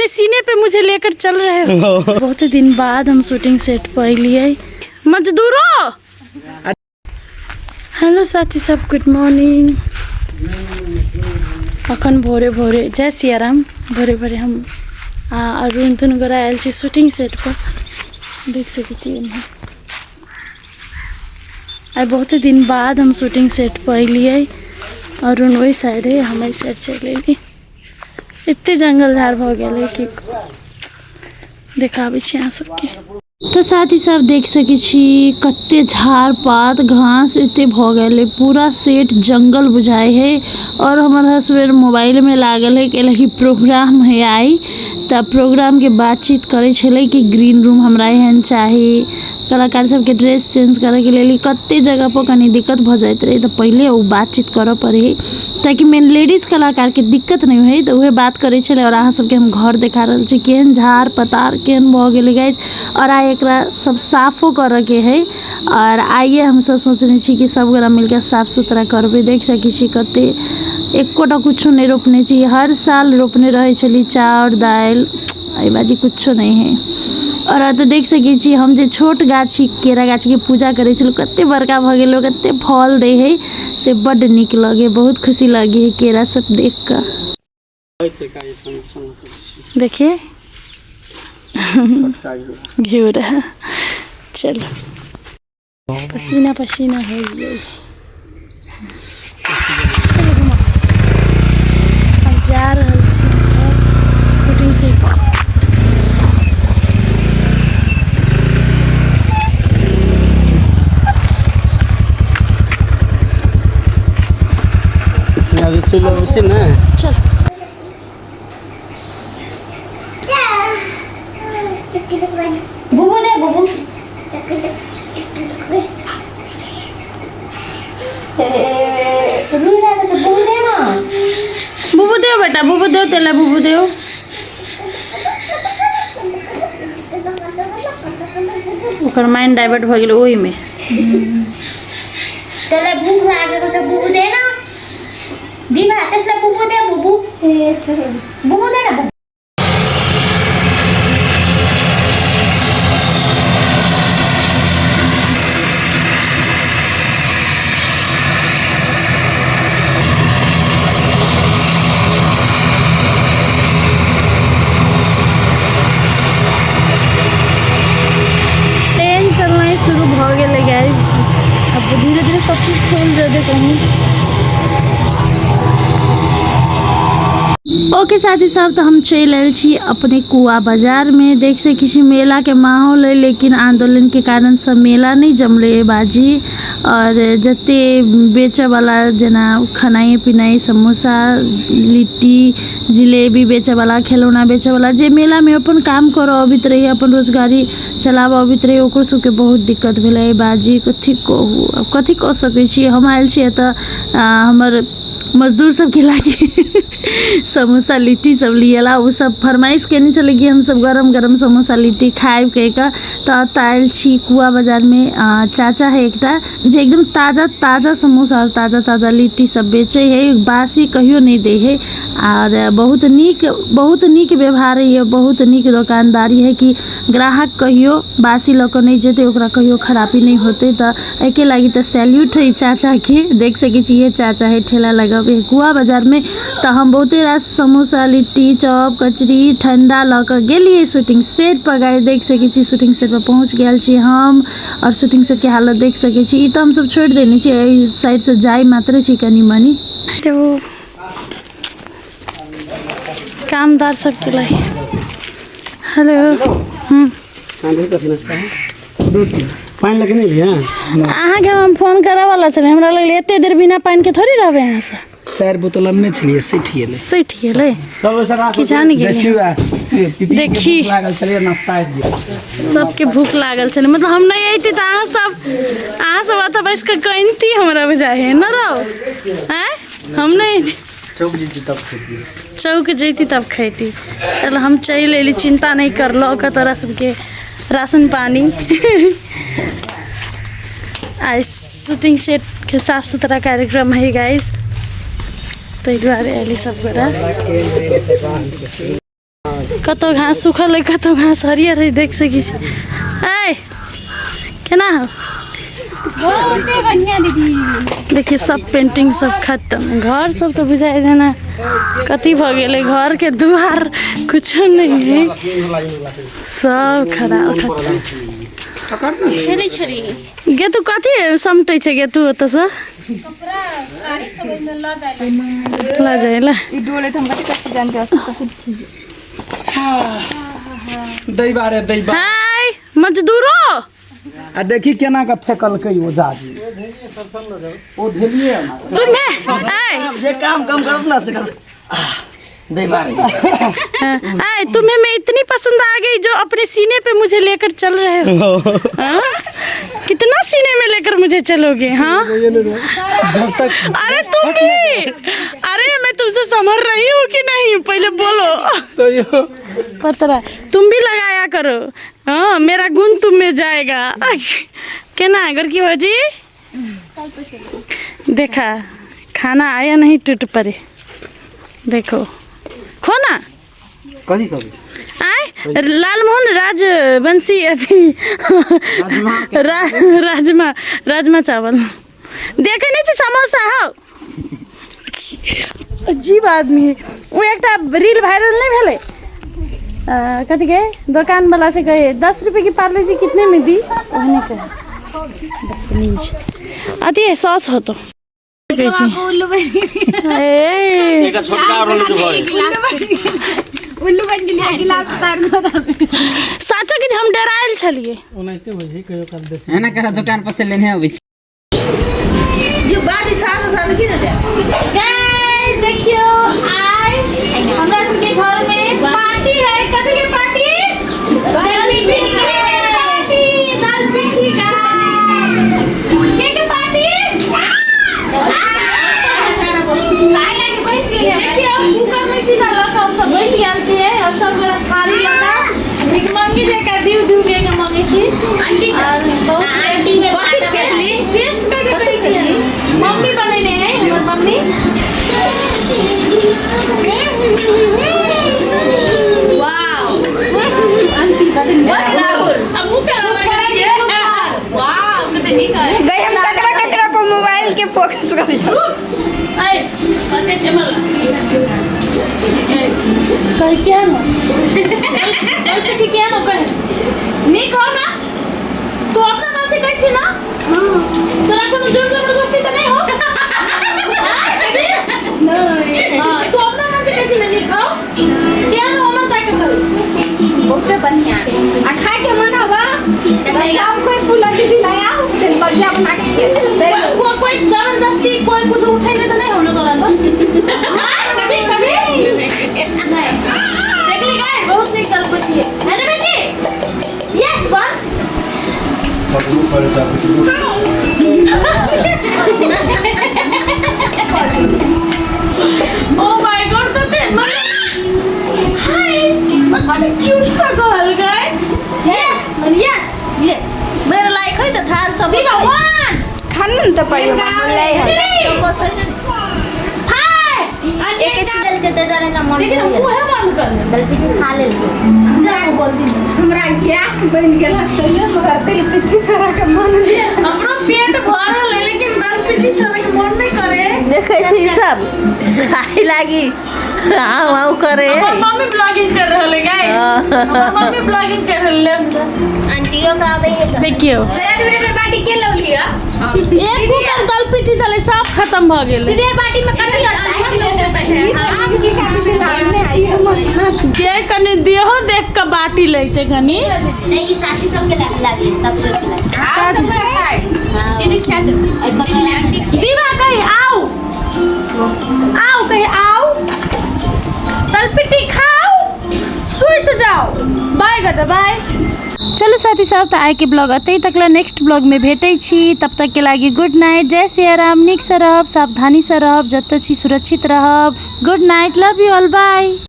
अपने सीने पे मुझे लेकर चल रहे हो। बहुत दिन बाद हम शूटिंग सेट पर अलियै। मजदूरो, हेलो साथी सब, गुड मॉर्निंग। अखन भोरे भोरे जय सियाराम। भोरे भोरे हम आ अरुण दुनू गोरा आयल छी शूटिंग सेट पर, देख सकै छी एम्हर। आइ बहुते दिन बाद हम शूटिंग सेट पर अलियै। अरुण ओहि साइड है, हम एहि साइड चलि अयली। एते जंगल झाड़ भऽ गेल है कि देखाबै छी अहाँ सबके। तऽ साथी सब देख सकै छी कते झाड़ पात घास एते भऽ गेल है, पूरा सेट जंगल बुझाइ है। और हमर हसबैंड मोबाइल में लागल है, कैला कि प्रोग्राम है आइ, तऽ प्रोग्राम के बातचीत करै छलै कि ग्रीन रूम हमरा एहन चाही, कलाकार सबके ड्रेस चेंज करैके लेल। कते जगह पर कनी दिक्कत भऽ जाइत रहै, तऽ पहिले ओ बातचीत करऽ पड़ै है ताकि मेन लेडीज कलाकारके दिक्कत नहि होइ। तऽ उहे बात करै छलै। आओर अहाँ सबके हम घर देखा रहल छी, केहन झाड़ पतार केहन भऽ गेलै गाइस। आओर आइ एकरा सब साफो करऽके है आओर आइए हमसब सोचने छी कि सब गोरा मिलके साफ सुथरा करबै। देख सकै छी कते एकोटा कुछो नहि रोपने छी। हर साल रोपने रहै छली चाउर दालि, एहि बाजी कुछो नहि है। आओर एतऽ देख सकै छी हम जे छोट गाछी केरा गाछीके पूजा करै छलहुँ, कते बड़का भऽ गेल ओ, कते फल दै है, से बड्ड नीक लगै, बहुत खुशी लगै है केरा सब देख कऽ। देखिए घिउरा। चलो, पसीना पसीना हो गई। चलो घुमा। अब जा रहल छी हमसब शूटिंग सेट पर। अभी चलि अबै छी ने। चल। बुबु दे बुबु। ए, रुइरहेको छ, बुबु they न। बुबु देऊ बेटा, बुबु देऊ त्यसलाई, बुबु देऊ। ओकर माइंड डाइवर्ट भऽ गेलै ओहिमे। त्यसलाई भुक लागेको छ, बुबु they न दिमा, त्यसलाई बुबु they, बुबु बुबु they न बुबु। ट्रेन चलनाइ शुरू भऽ गेलै गाइस। आब धीरे धीरे सब चीज खुलि जेतै कहीं। ओके साथी सब, तऽ हम चलि आयल छी अपने कुआ बाजारमे। देख सकै छी मेलाके माहौल है, लेकिन आंदोलनके कारण सब मेला नहि जमलै है बाजी। आओर जते बेचऽवला जेना खेनाइ पिनाइ, समोसा, लिट्टी, जिलेबी बेचऽवला, खेलौना बेचऽवला, जे मेलामे अपन काम करऽ अबैत रहै, अपन रोजगारी चलाबऽ अबैत रहै, ओकरो सबके बहुत दिक्कत भेलै बाजी। कथी कहू, आब कथी कऽ सकै छी। हम आयल छी एतऽ हमर मजदूर सबके लागि समोसा लिट्टी सब लिएला। ओ सब फरमाइश केने छलै कि हमसब गरम गरम समोसा लिट्टी खायब कहि कऽ। तऽ एतऽ आयल छी कुआ बाजारमे, चाचा है एकटा जे एकदम ताजा ताजा समोसा आओर ताजा ताजा लिट्टी सब बेचै है, बासी कहियो नहि दै है। आओर बहुत नीक व्यवहार है, बहुत नीक दोकानदारी है कि ग्राहक कहियो बासी लऽ कऽ नहि जेतै, ओकरा कहियो खरापी नहि होतै। तऽ एहिके लागि तऽ सैल्यूट है चाचाके। देख सकै छियै चाचा है ठेला लगबै है कुआ बाजारमे। तऽ हम बहुते रास समोसा, लिट्टी, चॉप, कचरी, ठण्डा लऽ कऽ गेलियै शूटिंग सेट पर। गाइस देख सकै छी शूटिंग सेट पर पहुँच गेल छी हम आओर शूटिंग सेटके हालत देख सकै छी। ई तऽ हमसब छोड़ि देने छियै, एहि साइडसँ जाइ मात्रे छी कनि मनि। हेलो, कामदार सबके लागि हेलो। पानि लऽ के नहि एलियै? अहाँके हम फोन करऽवला छलै, हमरा लगलै एते देर बिना पानिके थोड़ी रहबै अहाँसँ। चारि बोतल अनने छलियै, सठि गेलै। सठि गेलै कि जान गेलै। देखियौ आ, ए, पीपी के देखी। भूख लागल छलै, नाश्ता आबि गेल। सबके भूख लागल छलै, मतलब हम नहि अयती तऽ अहाँ सब एतऽ बैस कऽ कनिती, हमरा बुझाइ है न रौ। आँय, हम नहि अयती। चौक जैती तब खैती। चौक जैती तब खैती। चल, हम चलि अयली, चिन्ता नहि कर, लऽ कऽ तोरा सबके राशन पानी। आइ शूटिंग सेटके साफ सुथरा कार्यक्रम है गाइस, ताहि दुआरे अयली सब गोरा। कतौ घास सूखल है कतौ घास हरियर है देख सकै छी। ऐ केना हो? बहुते बढ़िया दीदी। देखिए सब पेंटिंग सब खत्म, घर सब तो बुझाइ देना कथी भऽ गेलै, घर के दुआर कुछो नहीं है, सब खराब खत्म। खेलै छली गे तू कथी समटै छै गे तू ओतऽसँ लऽ जाइ लए। ई डोले त हम कते कष्ट जान के कष्ट। दैबा रे दैबा। हाय मजदूरो, आ देखी केना के फेकलकै ओ जाजी, ओ भेलिए तुम्हें ऐ जे काम कम करत ना से करत दैबा रे। ऐ तुम्हें मैं इतनी पसंद आ गई जो अपने सीने पे मुझे लेकर चल रहे हो। हाँ? कितना सीने में लेकर मुझे चलोगे? हाँ जब तक। अरे तुम भी, अरे मैं तुमसे संभल रही हूँ कि नहीं पहले बोलो। तो यो पतरा तुम भी लगाया करो, हाँ मेरा गुण तुम में जाएगा। केना गोरकी भौजी देखा खाना आया नहीं टूट पड़े, देखो खो ना। कथी कभी आय लालमोहन राजवंशी अथी राजमा, राजमा चावल देखे नहीं छी समोसा हौ अजीब आदमी है। ओ एकटा रील वायरल नहीं भेलै, कथी के दोकान वाला से कहे 10 रुपये की पार्ले जी कितने में दी, ओहने कहे बदतमीज। अथी है सॉस हो तो कहै छी। ए एकटा छोटका आरो लेके भए उल्लू बन गेलियै गिलास उतार के। साचो कि हम डरायल छलियै। एना करा दुकान पर से लेने अबै छी। गाइस देखियो आइ हमरा सबके घर में पार्टी है। कथी के पार्टी? दाल पिट्ठी के पार्टी, दाल पिट्ठी का के पार्टी। देखियो कुकर में सीधा लऽ कऽ हमसब बैस गेल छियै और सब गोरा थाली लऽ कऽ भिखमंगी जकाँ दिउ दिउ कहि कऽ मंगै छी। और बहुत टेस्टी टेस्ट कऽ के कहै छियै, मम्मी बनेने है हमर मम्मी। अब मुँह पे लगा के। गई हम ककरा ककरा पर मोबाइल के फोकस करियो। ऐ, कहे क्या न एलपीटी क्या न कहे नीक हो ना तू अपना मन से कहै छी ना, तोरा कोनो जोर जबरदस्ती तऽ नहीं हो? हाँ, कभी? हाँ, तू अपना मन से कहै छी ना नीक हो क्या न उमर ताके करू। बहुते बढ़िया आ खाए के मन हवा आउ कोई फूल दीदी लाया तेल बढ़िया बना के खिया। कोई जबरदस्ती कोई कुछ उठेने तऽ नहीं हो ना तोरा पर? हाँ, कभी कभी नहीं। देखली गाइस बहुत नीक दाल पिट्ठी है, है ना बेटी? Yes one. ओ my God कते हाय कते क्यूट सा कहल गाइस। यस यस ये मेरो लागि खै त थाल चम्मच दीपा 1 खानु न त पहिलो मलाई है। 3 चम्मच छैन। 5 एकै छिन के दे दे ना मन लेकिन मुँहे बंद कर ले। दल पीछे खा लेल जा बोल दी। हमरा गैस बन गेल तैयो मगर तेल पिट्ठी छोड़ा के मन नहीं। हमरो पेट भरल है लेकिन दाल पिट्ठी छोड़े के मन नहीं करे। देखै छी सब खाइ लागि आउ आउ करे। हमर मम्मी ब्लॉगिंग कर रहल है गाइस, हमर मम्मी ब्लॉगिंग कर रहल है। आंटियों का आबै है। देखियो बाटी के लौली है एक कुकर दाल पिट्ठी चले सब खत्म भ गेलै। दीदी बाटी में कथी होता है? के कनी देहो देख के बाटी लैते कनी। नहीं ई साथी सबके लागे सबके लागे। दीदी खिया दे दीवा कही आओ आओ कही आओ दाल पिट्ठी खाओ सुत जाओ बाय कर बाय। चलो साथी साहब त आइके ब्लॉग अतै तकला नेक्स्ट ब्लॉग में भेटै छी, तब तक के लागि गुड नाइट, जय सियाराम। नीक से रहब, सावधानी से रहब, जतऽ छी सुरक्षित रहब। Good night, love you all, bye.